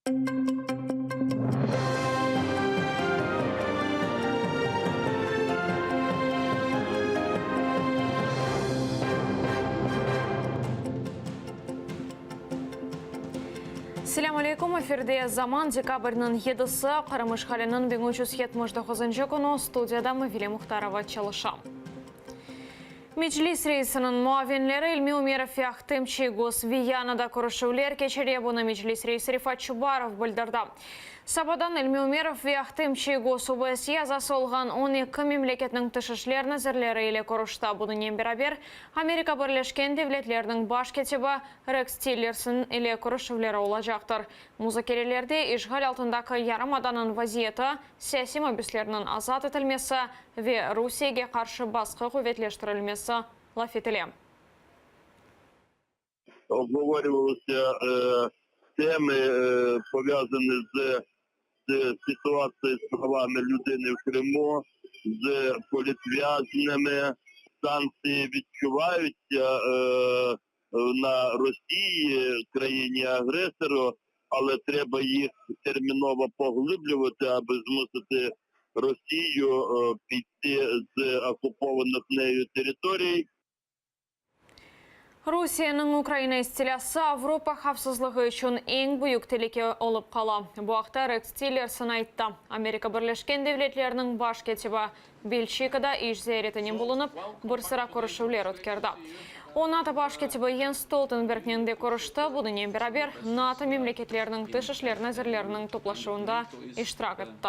Selâm aleyküm, efirde Zaman, dekabrniñ yedisi, Qırım işğaliniñ 1379-ncı künü, studiyada Mavile Muhtarova çalışa. Meclis reisiniñ muavinleri İlmi Ümerov ve Ahtem Çiygoz Viyanada körüşüvler keçire, bunı Meclis reisi Refat Çubarov bildirdi. Sabadan İlmi Ümerov ve Ahtem Çiygoz OBSYE azası olğan 12 memleketniñ tış işler nazirleri ile körüşti. Bunıñnen beraber, Amerika Birleşken Devletleriniñ baş kâtibi Reks Tillerson ile körüşüvleri olacaqtır. Muzakerelerde işğal altındaki yarımadanıñ vaziyeti, siyasiy mabüslerniñ azat etilmesi ve Rusiyege qarşı basqı quvetleştirilmesi laf etile. Obgovorüvalısya temi, pov'yazanı z situatsiyey z pravami lüdini v Krımu, z politvyaznyami. Sanktsiyi vidçuvayutsya na Rosiyi, kraїni-agresoru, ale treba yih terminovo poğlıblюvati, abi zmusiti Rosiyu piti z okupovanih neyu teritoriy. Rusiyeniñ Ukraina istilâsı Avropa havfsızlığı içün eñ büyük telüke olıp qala. Bu aqta Reks Tillerson ayttı. Amerika Birleşken Devletleriniñ baş kâtibi Belçikada iş ziyaretinen bulunıp, bir sıra körüşüvler ötkerdi. O, NATO baş kâtibi Jens Stoltenbergnen de körüşti, bunıñnen beraber, NATO memleketleriniñ tış işler nazirleriniñ toplaşuvında iştirak etti.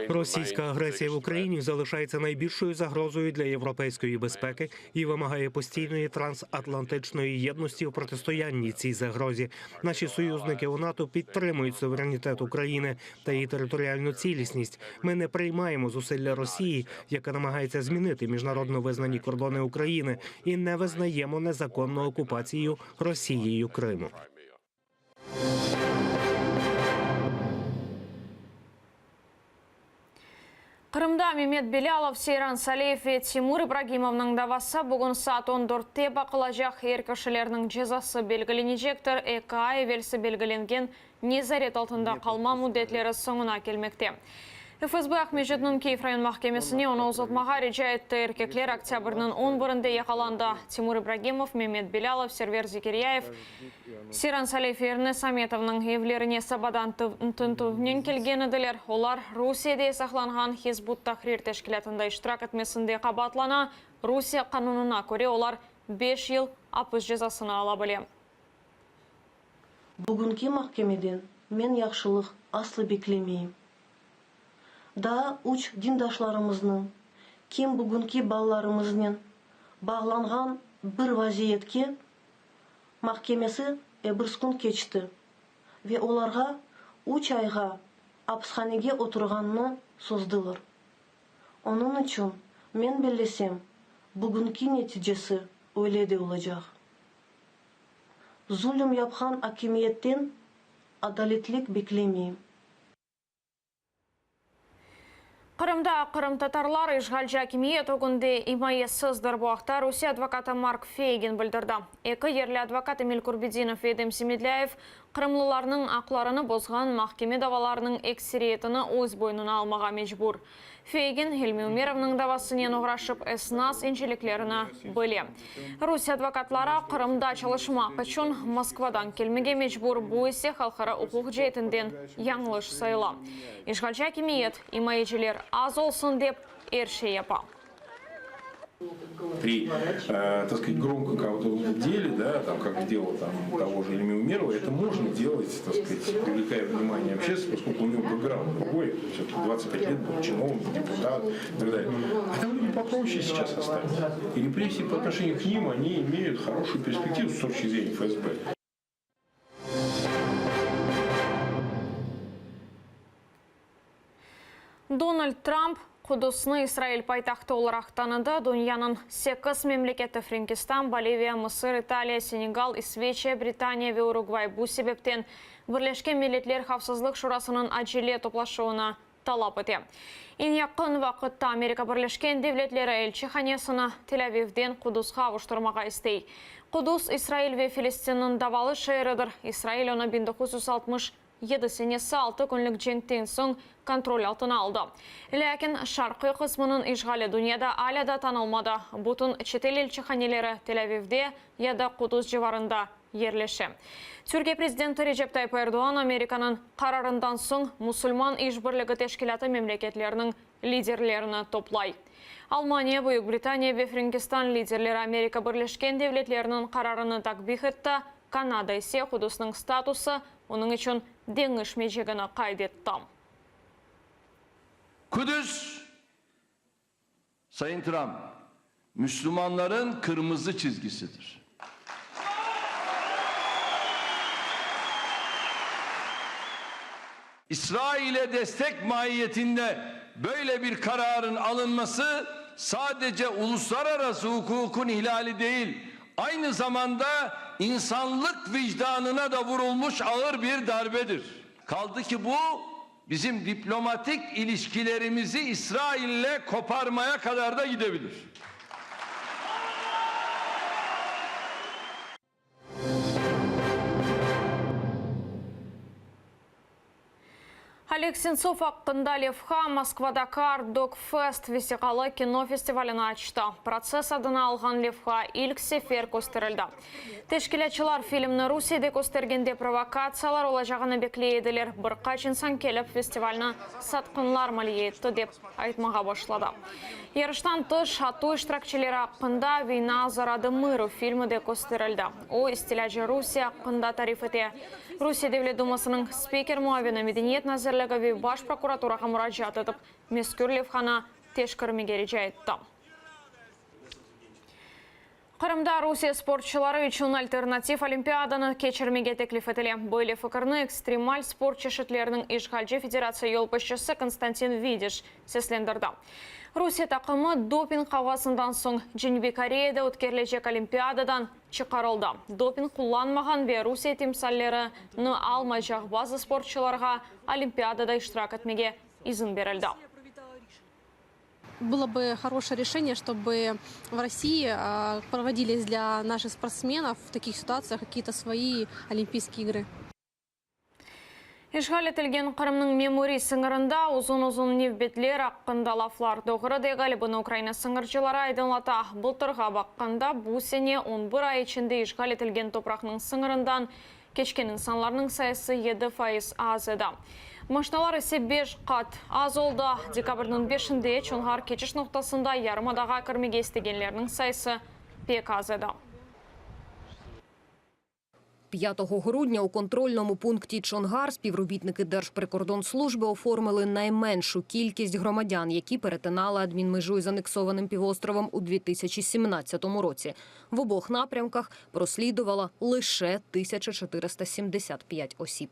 Російська агресія в Україні залишається найбільшою загрозою для європейської безпеки і вимагає постійної трансатлантичної єдності в протистоянні цій загрозі. Наші союзники у НАТО підтримують суверенітет України та її територіальну цілісність. Ми не приймаємо зусилля Росії, яка намагається змінити міжнародно визнані кордони України, і не визнаємо незаконну окупацію Росією Криму. Qırımda Memet Belâlov, Seyran Saliyev ve Timur İbragimovnıñ davası bugün saat on dörtte baqılacaq. Er kişilerniñ cezası belgilenecektir. Eki ay evelsi belgilengen nezaret altında qalma müddetleri soñuna kelmekte. FSB Aqmescitniñ Kiyev rayon mahkemesine onı uzatmağa rica etti. Erkekler oktâbrniñ on birinde yaqalandı. Timur İbragimov, Memet Belâlov, Server Zekeryayev, Seyran Saliyev ve Ernes Ametovnıñ evlerine sabadan tintüvnen kelgen ediler. Olar Rusiyede yasaqlanğan Hizb ut-Tahrir teşkilâtında iştirak etmesinde qabaatlana. Rusiye qanunına köre, olar beş yıl apis cezasını ala bile. Bugünki mahkemeden men yahşılıq aslı beklemeyim. Daa üç dindaşlarımıznıñ, kim bugünki balalarımıznen bağlanğan bir vaziyetke mahkemesi ebirs kün keçti ve olarğa üç ayğa apishanege oturğanını sozdılar. Onıñ içün, men bellesem, bugünki neticesi öyle de olacaq. Zulüm yapqan akimiyetten adaletlik beklemeyim. Qırımda qırımtatarlar işğalci akimiyet ögünde imayesizdir. Bu aqta Rusiye advokatı Mark Feygin bildirdi. Eki yerli advokat Emil Kurbedinov ve Edem Semedlâyev qırımlılarnıñ aqlarını bozğan mahkeme davalarınıñ ekseriyetini öz boynuna almağa mecbur. Feygin, İlmi Ümerovnıñ davasınen oğraşıp, esnas inceliklerini bile. Rusiye advokatları Qırımda çalışmaq içün Moskvadan kelmege mecbur, bu ise halqara uquq ceetinden yañlış sayıla. İşğalci akimiyet, imayeciler az olsun dep, er şey yapa. При, так сказать, громком каком-то деле, да, там, как дело там, того же Ильми Умерова, это можно делать, так сказать, привлекая внимание общественности, поскольку у него бэкграунд другой, все-таки 25 лет был чиновник, депутат и так далее. А там люди попроще сейчас остались. И репрессии по отношению к ним, они имеют хорошую перспективу с точки зрения ФСБ. Donald Trump Qudusnı İsrail paytahtı olaraq tanıdı. Dünyanıñ sekiz memleketi, Frenkistan, Boliviya, Mısır, İtaliya, Senegal, İsveçiya, Britaniya ve Urugvay bu sebepten Birleşken Milletler Havfsızlıq Şurasınıñ acele toplaşuvını talap ete. Eñ yaqın vaqıtta Amerika Birleşken Devletleri elçihanesini Tel-Avivden Qudusqa avuştırmağa istey. Qudus, İsrail ve Filistinniñ davalı şeeridir. İsrail onı 1967 senesi altı künlük cenkten soñ kontrol altına aldı. Lâkin şarqiy qısmınıñ işğali dünyada alâ da tanılmadı. Bütün çetel elçihaneleri Tel-Avivde ya da Qudus civarında yerleşe. Türkiye prezidenti Recep Tayyip Erdoğan Amerikanıñ qararından soñ Musulman İşbirligi Teşkilâtı memleketleriniñ liderlerini toplay. Almaniya, Büyük Britaniya ve Frenkistan liderleri Amerika Birleşken Devletleriniñ qararını takbih etti, Kanada ise Qudusnıñ statusı onıñ içün deñişmeycegini qayd etti. Kudüs, Sayın Trump, Müslümanların kırmızı çizgisidir. İsrail'e destek mahiyetinde böyle bir kararın alınması sadece uluslararası hukukun ihlali değil, aynı zamanda insanlık vicdanına da vurulmuş ağır bir darbedir. Kaldı ki bu bizim diplomatik ilişkilerimizi İsrail'le koparmaya kadar da gidebilir. Oleg Sentsov aqqında levha Moskvadaki Artdokfest vesiqalı kino festivalini açtı. Protsess adını alğan levha ilk sefer kösterildi. Teşkilâtçılar filmni Rusiyede köstergende provokatsiyalar olacağını bekley ediler, bir qaç insan kelip festivalni satqınlar maliye etti dep aytmağa başladı. Yarıştan tış, ATO iştirakçileri aqqında Viyna zaradı mıru filmi de kösterildi. O, istilâcı Rusiye aqqında tarif ete. Rusiye Devlet Dumasınıñ spiker muavini Medeniyet nazirligi ve Baş prokuraturağa muracaat etip, mezkür levhanı teşkirmege rica etti. Qırımda Rusiye sportçuları içün alternativ olimpiadanı keçirmege teklif etile. Böyle fikirni ekstremal sport çeşitleriniñ işğalci federatsiya yolbaşçısı Konstantin Vidiş seslendirdi. Rusiye taqımı doping qavğasından soñ Cenübiy Koreyada ötkerilecek olimpiadadan çıqarıldı. Doping qullanmağan ve Rusiye timsallerini almaycaq bazı sportçularğa olimpiadada iştirak etmege izin berildi. Было бы хорошее решение, чтобы в России проводились для наших спортсменов в таких ситуациях какие-то свои Олимпийские игры. İşğal etilgen Qırımnıñ memuriy sıñırında uzun-uzun nevbetler aqqında laflar doğru degil, bunı Ukraina sıñırcıları aydınlata. Bıltırğa baqqanda, bu sene on bir ay içinde işğal etilgen topraqnıñ sıñırından Keçken insanlarnıñ sayısı 7% az edi. Maşnalar ise beş qat az oldı. Dekabrniñ beşinde Çonğar keçiş noqtasında yarımadağa kirmege istegenlerniñ sayısı pek az edi. 5 грудня у контрольному пункті Чонгар співробітники Держприкордонслужби оформили найменшу кількість громадян, які перетинали адмінмежу із анексованим півостровом у 2017 році. В обох напрямках прослідувало лише 1475 осіб.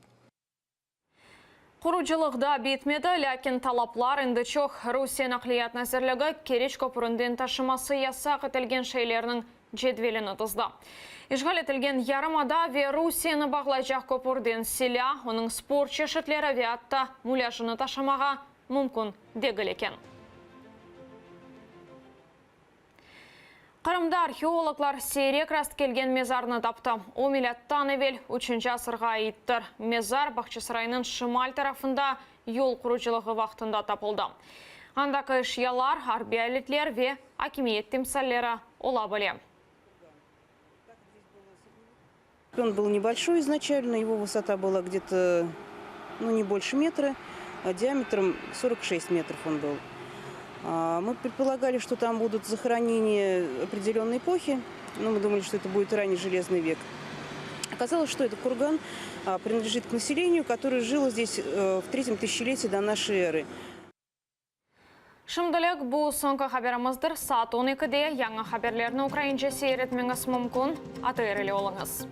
Qurucılıq daa bitmedi, lâkin talaplar endi çoq. Rusiye Naqliyat nazirligi Keriç köpründen taşıması yasaq etilgen şeylerniñ cedvelini tizdi. İşğal etilgen yarımada ve Rusiyeni bağlaycaq köpürden silâ, onıñ sport çeşitleri ve atta mulâjını taşımağa mümkün degil eken. Qırımda arheologlar siyrek rastkelgen mezarnı taptı. O, milâttan evel üçünci asırğa aittir. Mezar Bağçasaraynıñ şimal tarafında yol qurucılığı vaqtında tapıldı. Andaki eşyalar arbiy aletler ve akimiyet timsalleri ola bile. On был nebolşoy iznaçalno, ego vısota была gde-to, nu, ne bolşe metra, diametrом 46 metrov on был. Мы predpolagali, çto tam budut zahraneniya opredelennıy epohi, no мы dumali, çto eto budet ranniy jeleznyy vek. Okazalos, çto etot kurgan prinadlejit k naseleniyu, kotoroye jilo zdes v tretem tısyaçeletiyi do naşey ery. Şimdilik bu soñki haberimizdir. Saat on ekide yañı haberlerni ukraince seyir etmeñiz mümkün. ATR ile oluñız.